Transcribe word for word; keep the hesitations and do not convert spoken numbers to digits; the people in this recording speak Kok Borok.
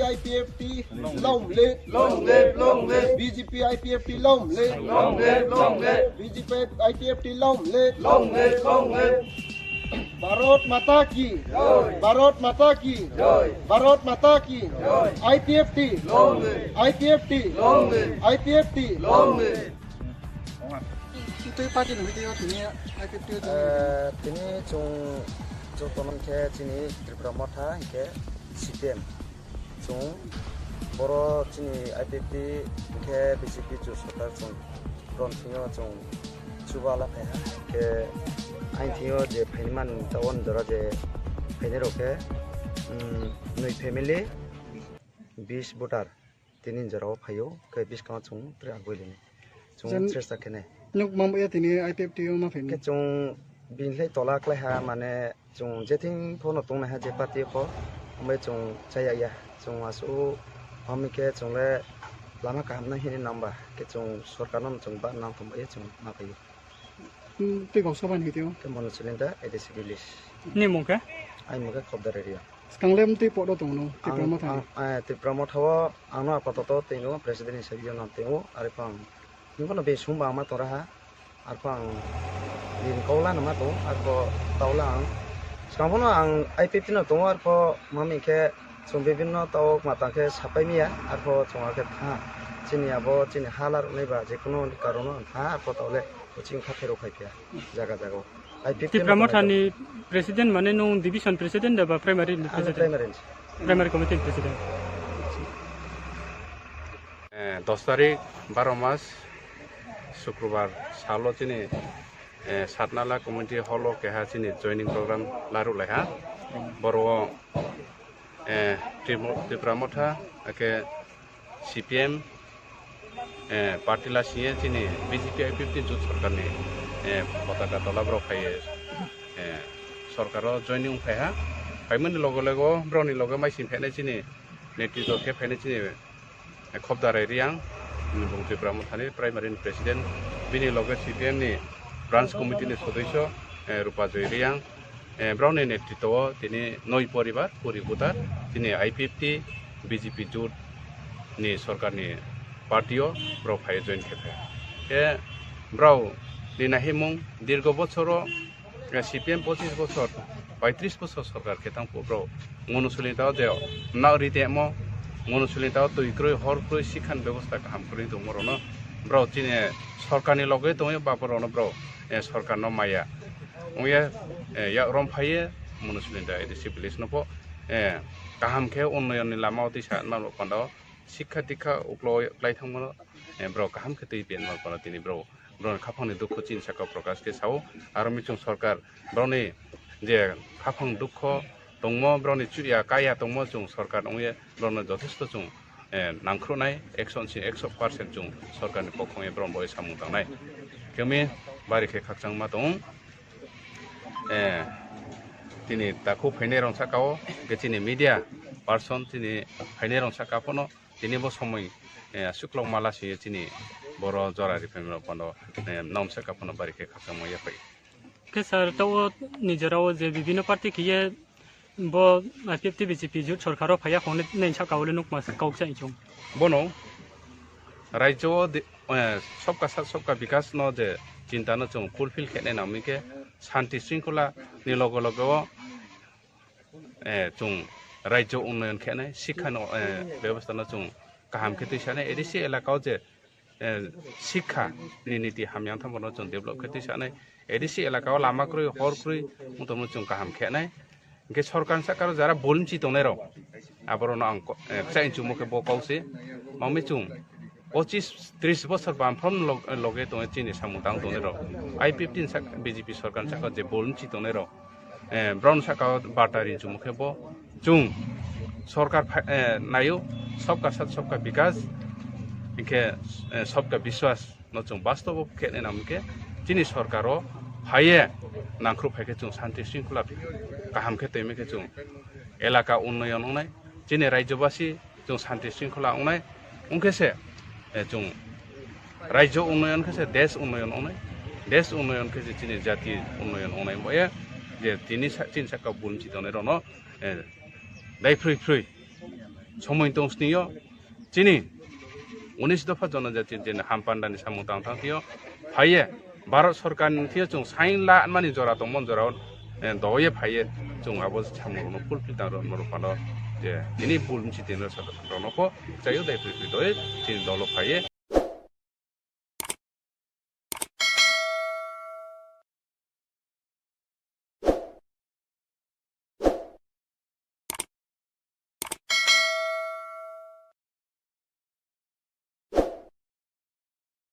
I P F T long live, long live, long live. B J P I P F T long live, long live, long live. B J P I P F T long live, long live, long live. Bharat Mata ki jai. Bharat Mata ki jai. Bharat Mata ki jai. I P F T long live. I P F T long live. I P F T long live. Tei party ni hwnkhe tini I P F T o tini. Eh, tini chwng joto mankhe chini Tripura Motha hinkhe C P M. Chwng boro chini I P F T hinkhe B J P chwng sorkar chwng bron thwngyo chwng chuba la phaiha. Hinkhe aini thwngyo je phaini man taboni jora je phainai rok khe, mm, nwi family, bis voter. Tini jorao phaio, khe biskango chwng tre agoi lini. Chwng jen- chesta khene. Nuk mambo ya tini I P F T o ma phaini. Khe chwng bini lai tola klai ha, mane chwng jething phono tongnai ha je party pho, ambai chwng chaya ya. Chwng asu phamni khe chwng le lama kaham nai hini namba. Khe chwng sorkar no chwng ba nang thum ya chwng ma phaio. Hmm, tei kok soba ni hitio. Khe Manu Sulinda, A D C village. Ni mung khe? Ai mung khe Khobdar area. Skang le mtwi podo tongno, Tipra Motha ni. Ang, eh, Tipra Motha o ang no apatoto tei no president hisabe yo nang tei o, ari pang. Nung kono be sumba ma tora ha, ar pang. Din kaula no ma tong, ar ko taula ang. Skang bono ang I P F T no tong, ar ko mami khe sum bibin no tao mata khe sapai miya, ar ko chunga khe tha. Chini abo, chini halar nai ba, je kono karon no tha, ar ko taule. Coaching kha phero khai phiya jaga jaga o. Ai fifteen Tipra no Motha ni president mane nung division president da ba primary ni Ano president? Primary ni. Primary committee ni president. Eh, dos tarik, baro mas, Sukrobar salo chini, eh, Satnala community hall o keha chini joining program laru lai ha. Boro, eh, Trimo-, Tipra Motha, ake C P M, eh, party la singye chini B J P I P F T jut sorkar ni, eh, potaka tola borok phaiye, eh, sorkar o joining wng phai ha. Phaimani logo logo borok ni logo mai sing phainai chini netritwo khe phainai chini, eh, Khobdarai Riang, bini bung Tipra Motha ni primary ni president, bini loge C P M ni branch committee ni sodosyo, eh, Rupa Joy Riang, eh, borokni netritwo o tini noi poribar, pori butar, tini I P F T, B J P jut ni sorkar ni party o borok phai join khe phaikha. Khe borok ni nahimung dirgo bochoro, eh, C P M pochis bochor, paitris bochor sorkar khe tang borok Mono Sulinda o je nagri temo, Mono Sulinda o twi kwrwi, hor kwrwi, sikhan bebosta kaham kwrwi tongmo rokno borok chini sorkar ni loge tongwi ba borokno borok, eh, sorkar no maya. Wngya, eh, yak rom phaiye, Mono Sulinda A D C village no pho, eh, kaham khe unnoyon ni lama o twi sa ma rok panda o sikha dikha uklo klai thangmano, eh, borok kaham khe twi penma panda tini borok, borok ni khaphang ni dukhu chini saka prokash khe sao, aro michung sorkar borok ni je khaphang dukho tongmo, borok ni chuya kaya tongmo, chwng sorkar wngye borok no jothesto chwng, eh, nangkhruknai, action si ekso percent chwng sorkar ni pokhong ye borok bai samung tangnai. Kemi bari khe khakchangma tong. Eh, tini takhuk phainai rok saka o, hwnkhe chini media person chini phainai rok saka phano tini bo somoi, eh, aswk kwlwng mala swiyo chini boro jora riphaima rok phano, eh, nom saka phano bari khe khakchangma yaphai. Khe sir, tao nijera o je bibino party khiye bo I P F T B J P jut sorkar o phaiya khongnai nai saka o le nukma kok cha ichung. Bono rajyo o de-, eh, sobka sat sobka bikas no je chinta no chwng fulfill khe nai nang mi khe shanti shringkhola ni loge loge o, eh, chwng rajyo unnoyon khe nai, sikha no, eh, bebosta no chwng kaham khe twi sanai, A D C elaka o je eh, sikha ni niti hamya wngthang bono chwng develop khe twi sanai. A D C elaka o lama kwrwi, hor kwrwi, wng tongmano chwng kaham khe nai. Hwnkhe sorkar ni saka o jara bolmchi tongnai rok, aborok no ang ko-, eh, kwchai chumui khe bo kok se. Mami chwng pochis tris bosor bam phano log-, loge tongnai chini samung tang tongnai rok. I P F T ni sak-, B J P sorkar ni saka o je bolmchi tongnai rok. Eh, borok ni saka o batari chumui khe bo chwng sorkar phai-, eh, naio, sabka saath sabka bikas, hinkhe, eh, sabka biswas no chwng bastobo khe nai nang khe chini sorkar o phaiye nangkhruk phai khe chwng shanti shringkhola kaham khe twi khe chwng elaka unnoyon wngnai, chini rajyobasi chwng shanti shringkhola wngnai, wngkhe se, eh, chwng rajyo unnoyon khe se desh unnoyon wngnai, desh unnoyon khe se chini jati unnoyon wngnai. Bo ye je tini sa-, chini saka bolmchi tongnai rokno, eh, dai phrwi phrwi somoi tong sini yo chini unis dopha jonojati chini hampanda ni samung tang thang thio phaiye Bharat Sarkar ni thio chwng sain la mani jora tongmon jora o, eh, doye phaiye chwng abo samung no fulfill tang rok norok phano je tini bul msi tini rok no ko chayo dai phi phi doye chini dolo phaiye.